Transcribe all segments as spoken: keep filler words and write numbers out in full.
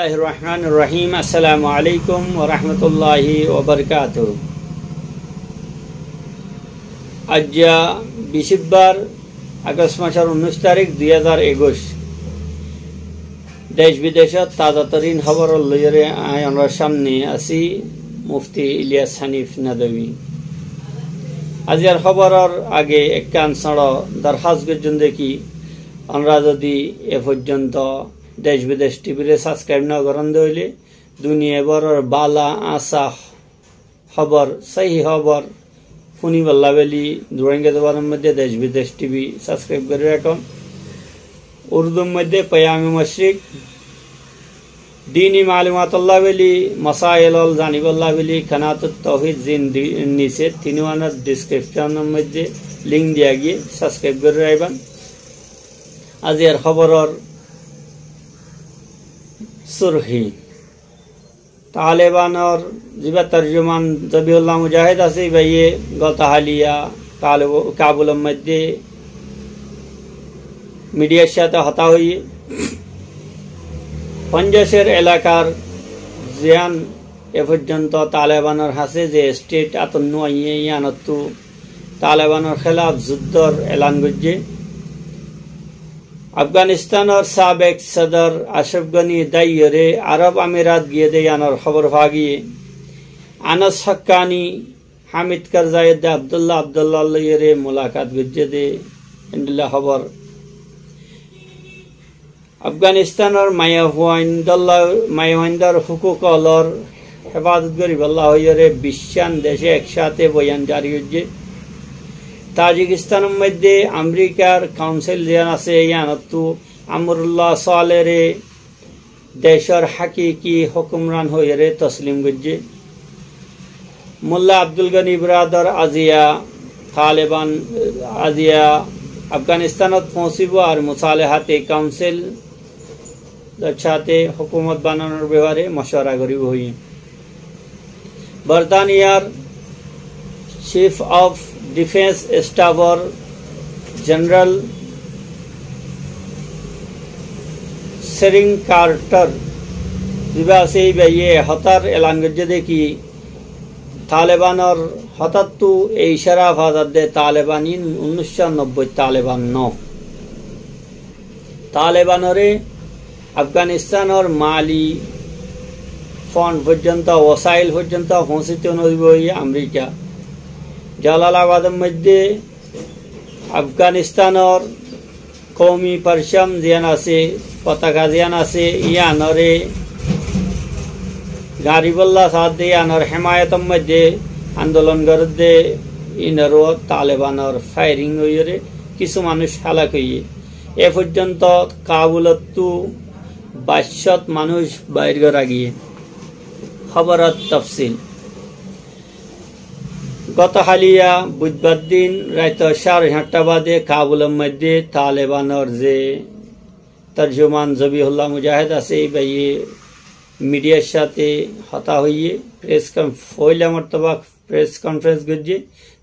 Bismillahir Rahmanir Rahim. Assalamu alaikum wa rahmatullahi wa barakatuhu. Aijja bicibbar, Agost masor unnic tarik, dui házar ekuic. Dec bidecot taza torin hóbor loiyóre añí onórar sámne así, Mufti Iliyas Hanif Nadwi. Aijjar hóboror age ekkán sóñço dorhás goijjum de ki, onóra zodi e foijjonto Dec Bidec T V re subscribe no goron de óile, duniyai bóror bála, asá hóbor, sóhi hóbor fúnibolla bóli Durange zubanor moidde Dec Bidec T V subscribe gori rakón. Urdur moidde Peyame Mashrik, dini malumatolla bóli, masail ól zanibolla bóli Kanatut Tauhid zin di-, nise tinuanor description or moidde link diya giyé, subscribe gori raiban. Aijjar hóboror surhi. Talebanor ziba torjuman Zabihullah Mujahid asé, íbaye goto háliya Taleb-, Kabulor moidde midiyar sáte hotá hoiyé, Ponjacor elakar ziyán e foijjonto Talebanor hañsé ze state átonnu aiyé, yíanottú Talebanor hélaf zuddor elan goijjé. Afganistanor sabek sodor Ashraf Gani daiyóre Arob Amirat giyé de yíanor hóbor faa giyé. Anas Hakkani, Hamid Karzai edde Abdullah Abdullah loiyóre mulakat goijjé de endilla hóbor. Afganistanor maiyafuaindólla-, maiyafuaindór hukuk ólor hefazot goríbolla hoiyóre biccán dece ek sáte boyan jari goijjé. Tajikistanor moidde Amerikar kaunsil ziyán asé, yíanottú Amrullah Salehre decor hakiki hukumran hoiyóre toslim goijjé. Mulla Abdul Gani biradar aziya Taleban, aziya Afganistanot foóñsibo ar musalehate kaunsilor sáte hukumot bananor befare mocuwara goribo hoiyé. Bortaniyar Chief of Defence Staff or General Serin Carter ziba asé, íbaye hotár elan goijjé de ki, Talebanor hotáttu e icára faa zadde Taleban ín unnic cót nobboi Taleban no. Talebanore Afganistanor mali fond foijjonto, wosail foijjonto foóñsito no dibo hoiyé Amerika. Jalalabador moidde Afganistanor koumi parcam ziyán asé, potaka ziyán asé, yíanore gañribolla saádde, yíanor hemayotor moidde andolon gorédde, ínoró Talebanor fairing óiyore kissú manúic hálak óiye. E foijjonto Kabulottú baic cót manúic bair gorá giyé. Hóboror tofsil. Goto háliya buidbar din raito cáre háñtta baade Kabulor moidde Talebanor ze torjuman Zabihullah Mujahid asé, íbaye midiyar sáte hotá hoiyé, pres kon-, foila mortoba pres konferens goijjé,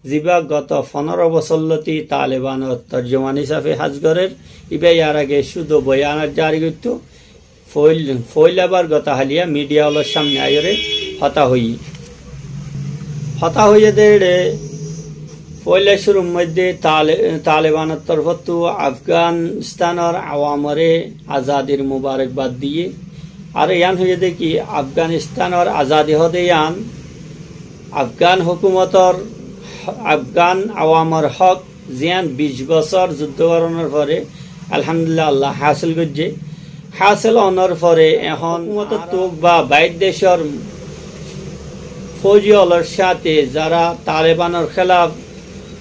ziba goto fonóro bosór lóti Talebanor torjuman hísafe ham gorér, íba yar age cúdu boyan jari goittó, foil-, foila bar goto háliya midiya ólor sámne aiyóre hotá hoiyé. Hotá hoiyé de éçe foila cúrur moidde Tale-, Talebanor torfóttu Afganistanor awamore azadir mubarakbad diyé. Ar yían hoiyé de ki Afganistanor azadi hoó de yían Afgan hukumotor, Afgan awamor hók ziyán bic bosór zuddo gorónor fore, alhamdulillah, Allah hásil goijjé. Hásil ónor fore ehón hukumotor tuk ba bair decór fouji ólor sáte zara Talebanor hélaf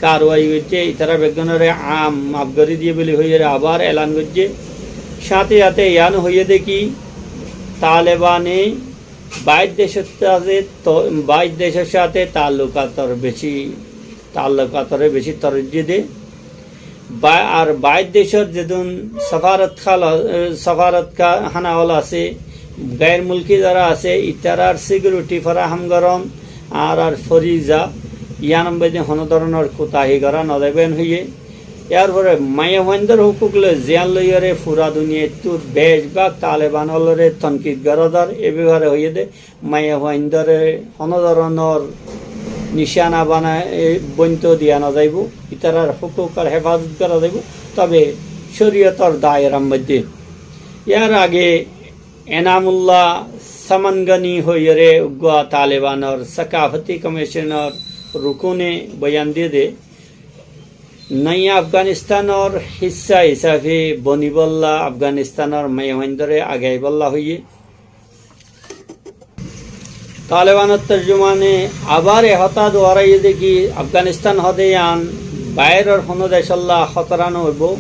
karwai goijjé, ítara beggúnore am maf gorí diyé buli hoiyóre abar elan goijjé. Sáte sáte yían hoiyé de ki Talebane bair decór sáte to-, bair decór sáte taallukator beci, taallukatore beci torojji de. Ba-, ar bair decót zedún safarot hála-, e, safarot ka-, hána ól asé, gair mulki zara asé, ítarar sikiuriti foraham gorón, ar, ar foriza, yíanor moidde honó dóronor kutahi gorá no zaibo en hoiyé. Yárfore maiyafuaindór hókuk loi ziyán loiyóre fura duniyaittú beci bák Taleban ólore tonkid gorá zar. E befare hoiyé dé maiyafuaindóre honó doronor nicana banai, e, bointo diya nozaibóu. Ítarar hókukor hefazot gorá zaibóu, tobe córiyotor daerar moiddé. Yár age Enamulla Samangani hoiyóre uggúa Talebanor sakafoti komisonor rukune boyan diyé dé, naya Afganistanor hissa hísafe bonibolla Afganistanor maiyafuaindóre age aibólla hoiyé. Talebanor torjumane abar e hotá duaraiyé dé ki Afganistan hodé yián bairor honó decólla hótara noóibou,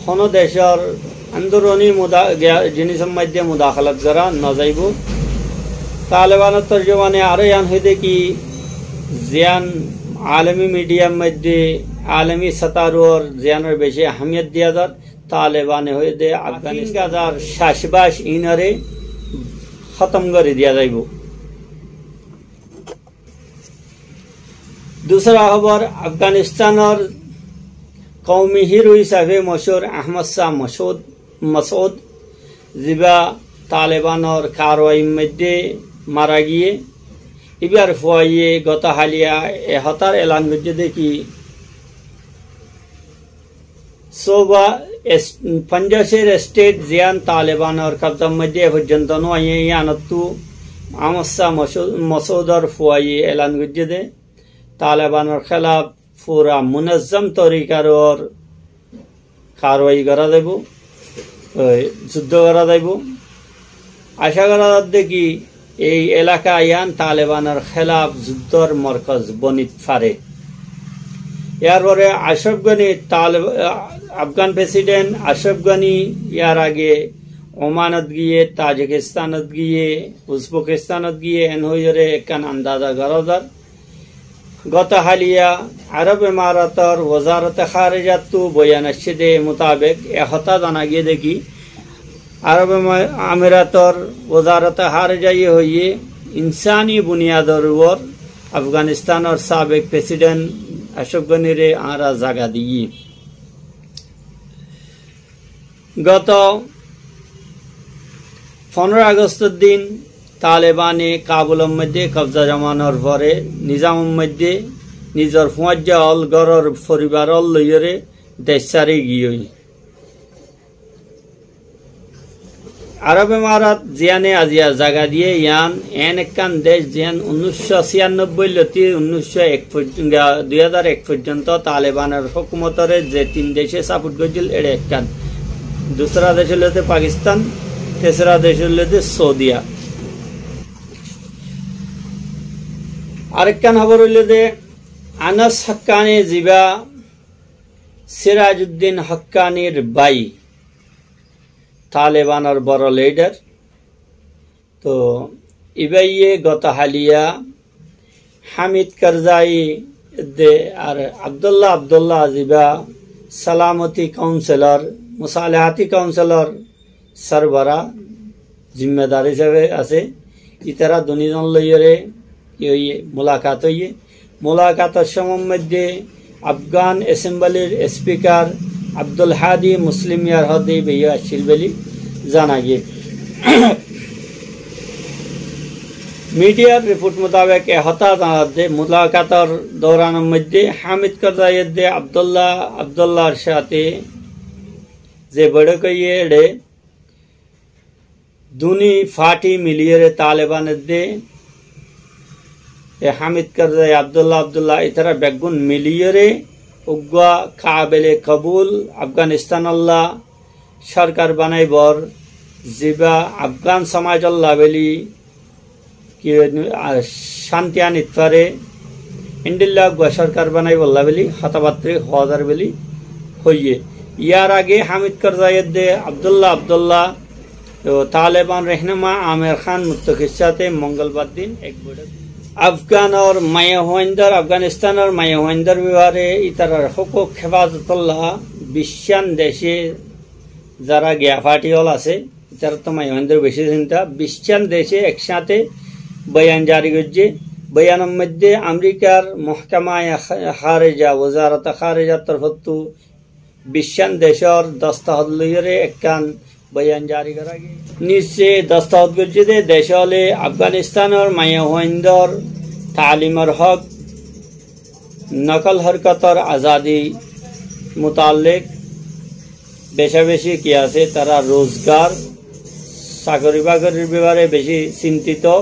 honó decór anduruni muda-, giya-, jinisor moiddé mudahalat gorá nozaibóu. Talebanor torjumane aró yián hoiyé dé ki ziyán alami midiyar moiddé, alami satar uore ziyánor beci ahamiyot diya zar, Talebane hoiyé dé Afgan Gazar cacbac inore hótom gorí diya zaibóu. Dusra hóbor, Afganistanor koumi hiro hísafe mochúr Ahmad Shah Masud, Masud, ziba Talebanor karwair moiddé mara giyé. Íbar fuaye goto haliya e hotár elan goijjé dé ki, Soba es-, Ponjacor estet ziyán Talebanor kabzar moiddé e foijjonto no aiyé, yíanottú Ahmad Shah Masu-, Masudor fuaye elan goijjé dé, Talebanor hélaf fura munazzam torikar uore karwai gorá zaibóu, oi, juddó gorá zaibóu. Acá gorá zar dé ki ei elaka yián Talebanor hélaf juddór morkoz bonit fare. Yárfore Ashraf Gani, Taleb-, Afgan president Ashraf Gani yár age Omanot giyé, Tajikistanot giyé, Uzbekistanot giyé, en hoiyóre ekkán andaza gorá zar. Goto haliya Arob Emarator Wozarate Hárejattú boyan aiccé dé mutabek e hotá zana giyé dé ki, Arob Ema-, Emarator Wozarate Hárejaye hoiyé, insani buniyador uore Afganistanor sabek president Ashraf Ganire añára zaga diyí. Goto fondoro Agostor din Talebane Kabulor moiddé kobza jomanor fore nizamor moiddé nizor fuañijja ól, góror foribar ól loiyóre dec sári giyói. Arob Emarat ziyáne aziya zaga diyé, yián en ekkán dec ziyán unnúiccó ciyannobbói lóti unnúiccó ek foj-, ga-, dui házar ek foijjonto Talebanor hókumotore ze tin dece saport goijjíl, eçe ekkán. Dusra dec óilde Pakistan, tesra dec óilde Saudiya. Arekkán hóbor óilde Anas Hakkani ziba Sirajuddin Hakkanir bái, Talebanor boro lidar. Toh ibáye goto haliya Hamid Karzai edde ar Abdullah Abdullah ziba salamoti kaunsilor, musalahati kaunsilor sorbora zimmadar hísabe asé, ítara duni zon loiyóre ki óiye, mulakat óiye. Mulakator cómor moiddé Afgan Esembalir Espikar Abdul Hadi Muslim yar hóde beiyo accíl buli zana giyé. Midiyar riport mutabek e hotá zana zadde, mulakator douranor moiddé Hamid Karzai edde Abdullah Abdullar sáte ze boiçók óiye, eçe duni farti miliyóre, Taleban edde, e Hamid Karzai, Abdullah Abdullah, ítara beggún miliyóre uggúa kabele kobul Afganistanolla sorkar banaibor, ziba Afgan somajolla buli ki, a, cánti anit fare, endilla uggúa sorkar banaibolla buli hotábattá hoó zar buli hoiyé. Yar age Hamid Karzai edde Abdullah Abdullah, o, Taleban rehnuma Amer Khan Muttokir sáte mongolbar din ek boiçók. Afganor maiyafuaindor, Afganistanor maiyafuaindor befare ítarar hókuk hefazotolla biccán dece zara giya farti ól asé, ítarattú maiyafuaindor beci sinta, biccán dece ek sáte boyan jari goijjé. Boyanor moiddé Amerikar mohkamaye há-, háreja, wozarate hárejar torfóttu biccán decór dostahot loiyóre ekkán boyan jari gora giyé. Nize dostahot goijjé dé dec ókkole Afganistánor maiyafuaindór taalimor hók, nokol horkotor azadi mutallek beca beci ki asé, tará rozgar, sakori bakorir bepare beci sintito,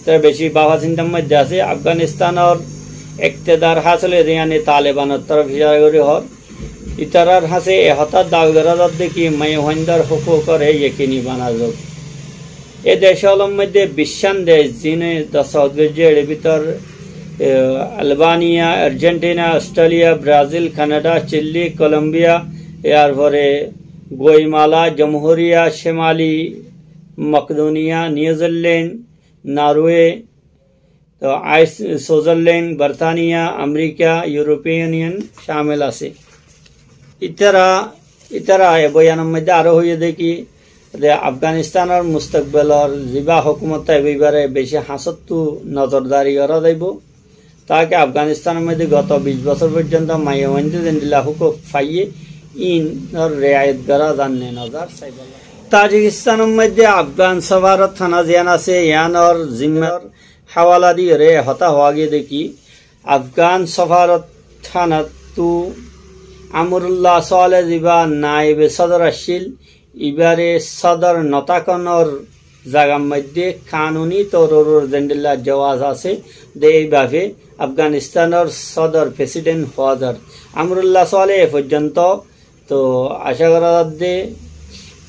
tará beci báfa sintar moiddé asé. Afganistánor iktedar hásil óiye dé, yáni Talebanor torof icara gori hoór. Itarar hañsé e hotá dabi gora zadde ki maiyafuaindór hókukore yekini bana zouk. E dec ókkolor moiddé biccán dec zine dostahot goijjé, er bútore, e, Albaniya, Arjentina, Ostréliya, Brazil, Kanada, Cili, Kolombiya, yarfore Guatemala, Jomhuriya Cemali Makedoniya, Niuziland, Norwe, to Ais-, Suizarland, Bartaniya, Amerika, Yuropiyan Yuniyon camil asé. Itara, itara e boyanor moiddé aró hoiyé dé ki, de Afganistánor mustakbalor ziba hókumot táibo ibare beci hañsóttu nozordari gora zaibo. Taki Afganistánor moiddé goto bic bosór foijjonto maiyafuainde zendilla hókuk faiyé, inor reayet gora zar né nozar saibolla. Tajikistánor moiddé Afgan safarot hána ziyán asé, yiánor zimmar hawala diyóre e hotá hoó giyé dé ki, Afgan safarot hánattu Amrullah Saleh ziba naibe sodor accíl, ibare sodor no tákonor zagar moiddé kanuni toror zendilla jawaz asé, de eibabe Afganistánor sodor president hoó zar. Amrullah Saleh e foijjonto to acá gora zadde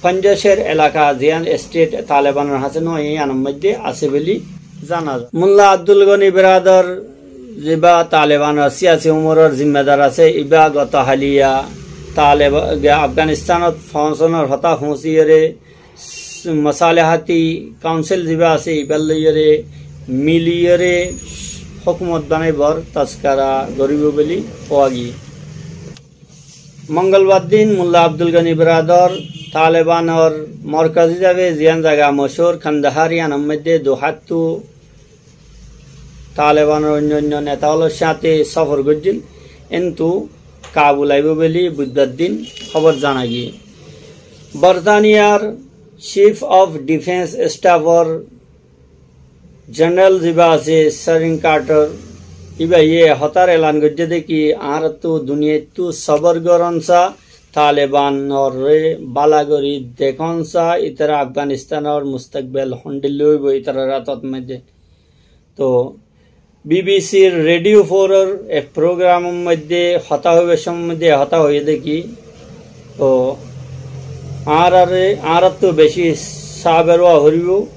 Panjcór elaka ziyán estet Talebanor hañsé no, yiánor moiddé asé buli zana za. Mulla Abdul Goni beradar ziba Talebanor siyasi umoror zimmadar asé, iba goto haliya Taleba-, ge Afganistánot foóñsonor hotá foóñsiyóre s-, mosalehati kaunsil ziba asé, ibar loiyóre miliyóre hókumot banaibor tazkara goribo buli hoó giyé. Mongolbar din Mulla Abdul Goni beradar Talebanor morkoz hísabe ziyán zaga mochúr Kandahar yiánor moiddé dui háttu Talebanor oinno oinno neta ókkolor sáñte sofor goijjíl, kintu Kabul aibó buli Budbar din hóbor zana giyé. Bortaniyar Chief of Defence Staff or Jeneral ziba asé Serin Kartor, ibaye hotár elan goijjé dé ki, añárattú duniyaittú sobor gorón sa, Talebanoré bála gorí dekón sa, itara Afganistánor mustakbel hondilla óibo itarar átot moiddé. To B B C r Radio four or ek program or moiddé hotá hoibar somot moiddé hotá hoiyé dé ki, to añárare, añárattú beci saber ówa foribó.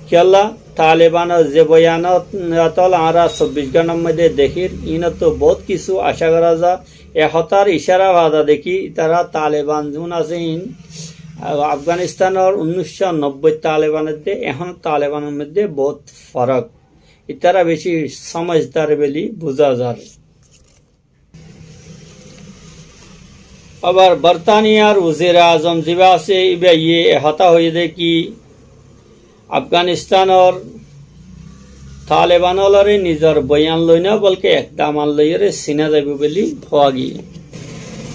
Kiyólla, Talebanor ze boyanot, yatól añára sobbic góntar moiddé dekír, inottú bout kissú acá gora za. E hotár icára fa za dé ki, itara Taleban zun asé in, Afganistánor unnic cót nobboi Taleban edde, ehón Talebanor moiddé bout forók. Itara beci somojdar buli buza zar. Abar Bortaniyar Wazir Azam ziba asé, ibaye e hotá hoiyé dé ki, Afganistánor Taleban ókkolore nizor boyan loi no, bolke ekdam loiyóre sina zaibo buli hoó giyé.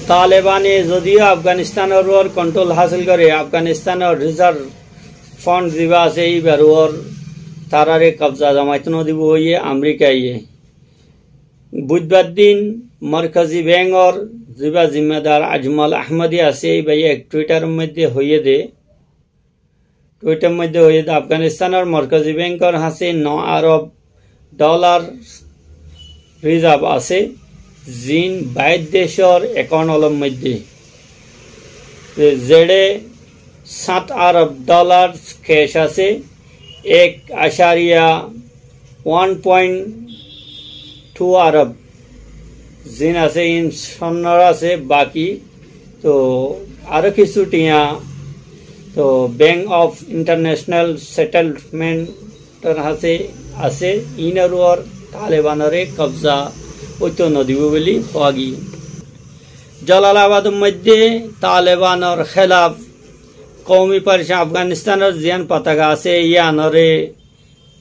Talebane zodiyó Afganistánor uore kontrol hásil goré, Afganistánor rizarv fond ziba asé, ibar uore tarare kobza zamaito no dibo hoiyé Amerikaye. Budbar din Morkazi Bengor ziba zimmadar Ajmal Ahmadi asé, ibaye ek Twitter or moiddé hoiyé dé, Twitter or moiddé hoiyé dé, Afganistánor Morkazi Bengor hañsé no arob dolar rizarv asé, zin bair decór ekaunt ókkolor moiddé. Zeçé sát arob dolar kec asé, ek acariya one point two arob zin asé, in sonnor asé, baki to aró kissú thiañ to Bank of International Settlement or hañsé asé, inor uore Talebanore kobza óito no dibo buli hoó giyé. Jalalabador moiddé Talebanor hélaf koumi paricóy Afganistánor ziyán potaka asé, yiánore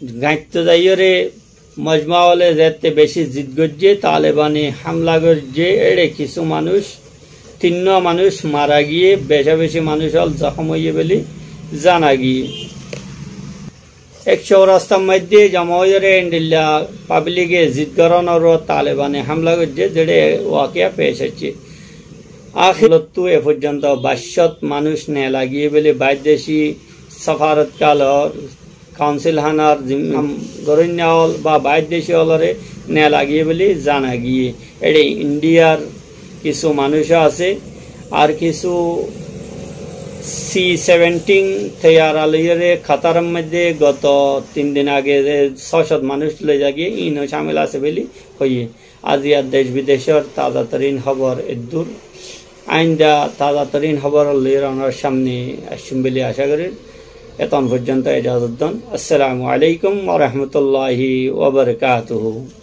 gañitto zaiyóre Mojma óle zette beci zid goijje, Talebane hamla goijje, ére kissú manúc, tinnúa manúc mara giyé, beca beci manúc ól zohóm óiye buli zana giyé. Ek courastar moidde joma óiyore endilla pablike zid gorónor uore Talebane hamla goijje, zeçé wakiya pec aiccé. Ahérottú e foijjonto baiccót manúc nela giyé buli bair deci safarotkalor, kaunsil hánar zim-, ham goróinna ól ba bair deci ólore nela giyé buli zana giyé. Ére Indiyar kissú manúc asé, ar kissú C seventeen toiyara loiyore Kataror moidde goto tin din age ze só cót manúc loi za giyé, iín ó camil asé buli hoiyé. Aijja dec bidecor taza torin hóbor eddur. Ainda taza torin hóbor loi onorar samne aiccum buli aca gorir. Etón foijjonto ejazot don. Assalamu alaikum wa rahmatullahi wa barakatuhu.